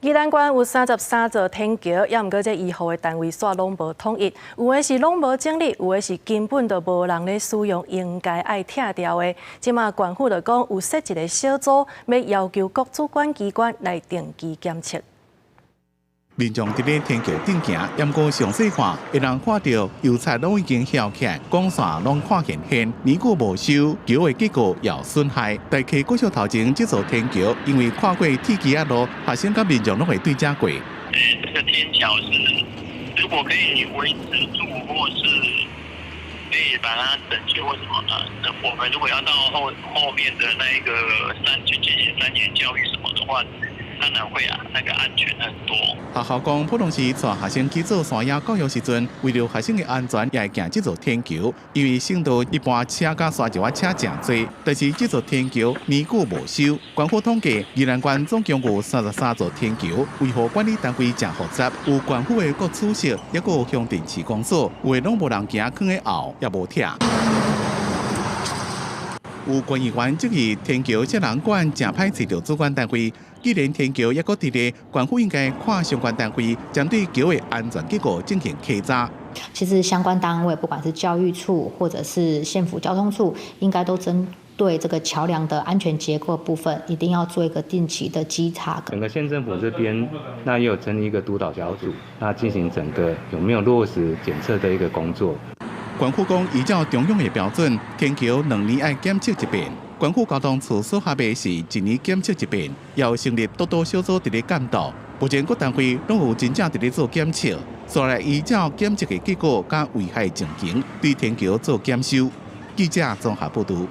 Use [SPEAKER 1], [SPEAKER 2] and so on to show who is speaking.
[SPEAKER 1] 宜蘭縣有33座天橋，猶毋過這維護的單位煞攏無統一，有的是攏無整理，有的是根本就無人咧使用，應該愛拆掉的。這馬縣府就講有設一个小組，欲要求各主管機關來定期檢測。
[SPEAKER 2] 民眾佇咧天橋頂行，毋過詳細看，會當看著油漆攏已經翹起來，光線攏看現現，年久無修，橋的結構也有損害。大溪國小頭前這座天橋，因為跨過鐵枝仔路，學生佮民眾攏會對這過。
[SPEAKER 3] 欸，這個天橋是如果可以維持住，或是可以把它整修或什麼的，那我們如果要到後面的那一個山去進行山間教育什麼的話，當然會啊，那個安全很多。
[SPEAKER 2] 學校講，普通時帶學生去做山野教育時陣，為著學生的安全，也會行這座天橋。因為省道一般車佮沙石仔車誠濟，但是這座天橋年久無修。縣府統計，宜蘭縣總共有33座天橋，維護管理單位誠複雜，有縣府的各處室，抑閣有鄉鎮市公所，有的攏無人行，囥佇後，也無拆。有縣議員質疑天橋這人管，誠歹揣著主管單位。既然天橋猶閣佇咧，縣府應該看相關單位針對橋的安全結構進行稽查。
[SPEAKER 4] 其實相關單位，不管是教育處或者是縣府交通處，應該都針對這個橋梁的安全結構部分，一定要做一個定期的稽查。
[SPEAKER 5] 整個縣政府這邊，那也有成立一個督導小組，那進行整個有沒有落實檢測的一個工作。
[SPEAKER 2] 縣府講，依照中央的標準，天橋2年愛檢測一遍。縣府交通處所轄的是一年檢測一遍，要成立督導小組佇咧監督。目前各單位攏有真正佇咧做檢測，煞來依照檢測的結果佮危害情形，對天橋做檢修。記者綜合報導。